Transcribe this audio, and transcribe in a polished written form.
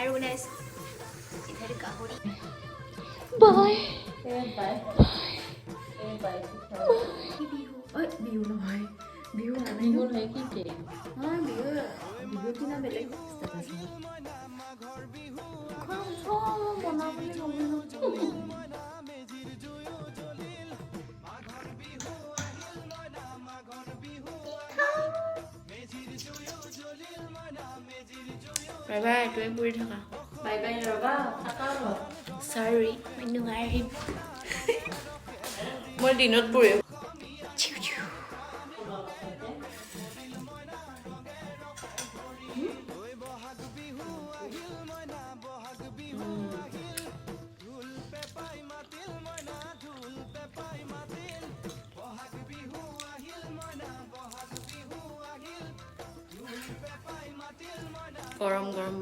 আৰু বনাইছোঁ ইধৰ গাহৰি। বাই। বিহু ঐ, বিহু নহয়, বিহু হোৱা নাই। বিহু নহয় কি কি? নহয়, বিহু বিহুৰ দিনা বেলেগ। বনাবলৈ গ'লো। বাই বাই, তুমি পুৰি থাকা। বাই বাই, ৰ'বা, থাকা অলপ। চৰি, মই নোৱাৰিম। মই দিনত পুৰিম। চিউ চিউ। গৰম গৰম।